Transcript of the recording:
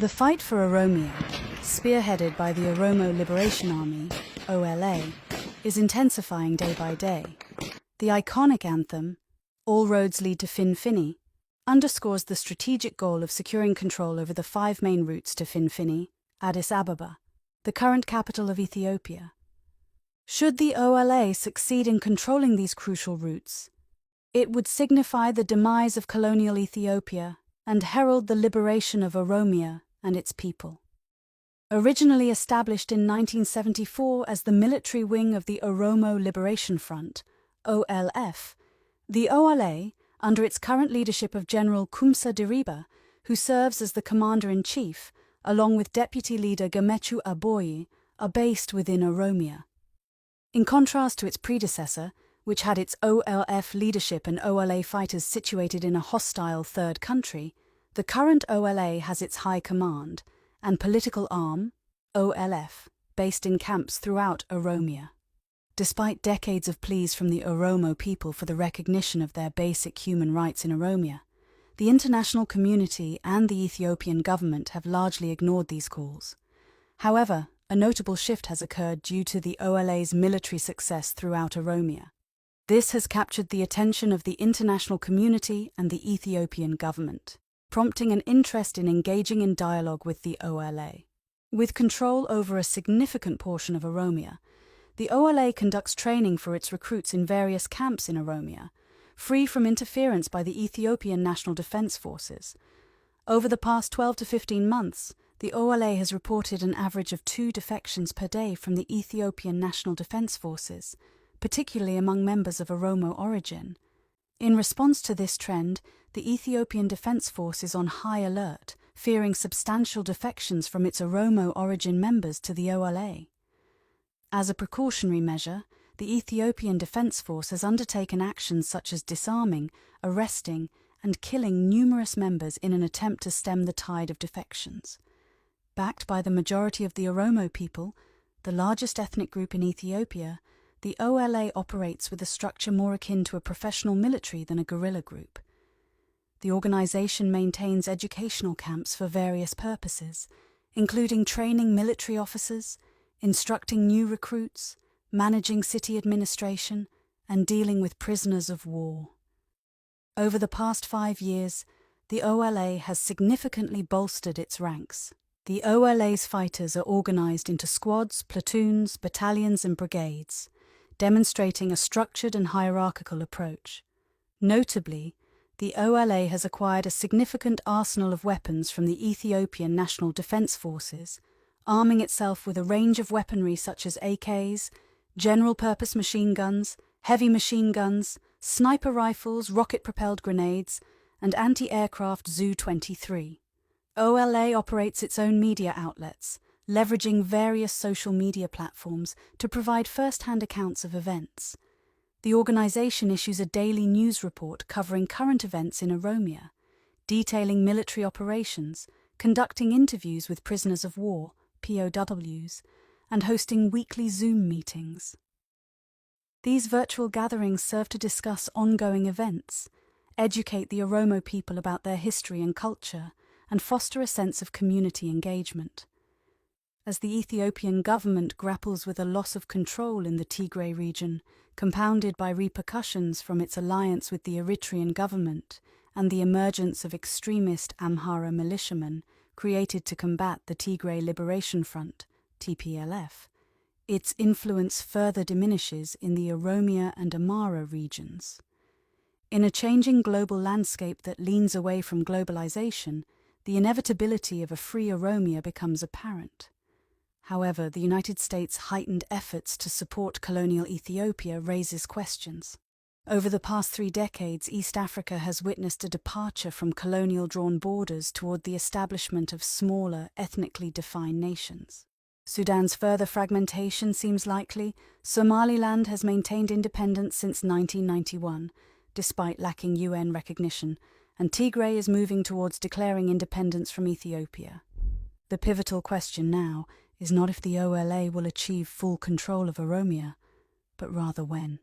The fight for Oromia, spearheaded by the Oromo Liberation Army, OLA, is intensifying day by day. The iconic anthem, "All Roads Lead to Finfinny," underscores the strategic goal of securing control over the 5 main routes to Finfinny, Addis Ababa, the current capital of Ethiopia. Should the OLA succeed in controlling these crucial routes, it would signify the demise of colonial Ethiopia and herald the liberation of Oromia and its people. Originally established in 1974 as the military wing of the Oromo Liberation Front, OLF, the OLA, under its current leadership of General Kumsa Diriba, who serves as the commander-in-chief, along with deputy leader Gamechu Aboyi, are based within Oromia. In contrast to its predecessor, which had its OLF leadership and OLA fighters situated in a hostile third country, the current OLA has its high command and political arm, OLF, based in camps throughout Oromia. Despite decades of pleas from the Oromo people for the recognition of their basic human rights in Oromia, the international community and the Ethiopian government have largely ignored these calls. However, a notable shift has occurred due to the OLA's military success throughout Oromia. This has captured the attention of the international community and the Ethiopian government, prompting an interest in engaging in dialogue with the OLA. With control over a significant portion of Oromia, the OLA conducts training for its recruits in various camps in Oromia, free from interference by the Ethiopian National Defense Forces. Over the past 12 to 15 months, the OLA has reported an average of 2 defections per day from the Ethiopian National Defense Forces, particularly among members of Oromo origin. In response to this trend, the Ethiopian Defense Force is on high alert, fearing substantial defections from its Oromo origin members to the OLA. As a precautionary measure, the Ethiopian Defense Force has undertaken actions such as disarming, arresting, and killing numerous members in an attempt to stem the tide of defections. Backed by the majority of the Oromo people, the largest ethnic group in Ethiopia, the OLA operates with a structure more akin to a professional military than a guerrilla group. The organization maintains educational camps for various purposes, including training military officers, instructing new recruits, managing city administration, and dealing with prisoners of war. Over the past 5 years, the OLA has significantly bolstered its ranks. The OLA's fighters are organized into squads, platoons, battalions, and brigades, demonstrating a structured and hierarchical approach. Notably, the OLA has acquired a significant arsenal of weapons from the Ethiopian National Defense Forces, arming itself with a range of weaponry such as AKs, general-purpose machine guns, heavy machine guns, sniper rifles, rocket-propelled grenades, and anti-aircraft Zu-23. OLA operates its own media outlets, leveraging various social media platforms to provide first-hand accounts of events. The organization issues a daily news report covering current events in Oromia, detailing military operations, conducting interviews with prisoners of war, POWs, and hosting weekly Zoom meetings. These virtual gatherings serve to discuss ongoing events, educate the Oromo people about their history and culture, and foster a sense of community engagement. As the Ethiopian government grapples with a loss of control in the Tigray region, compounded by repercussions from its alliance with the Eritrean government and the emergence of extremist Amhara militiamen created to combat the Tigray Liberation Front, TPLF, its influence further diminishes in the Oromia and Amhara regions. In a changing global landscape that leans away from globalization, the inevitability of a free Oromia becomes apparent. However, the United States' heightened efforts to support colonial Ethiopia raises questions. Over the past 3 decades, East Africa has witnessed a departure from colonial-drawn borders toward the establishment of smaller, ethnically defined nations. Sudan's further fragmentation seems likely. Somaliland has maintained independence since 1991, despite lacking UN recognition, and Tigray is moving towards declaring independence from Ethiopia. The pivotal question now is not if the OLA will achieve full control of Oromia, but rather when.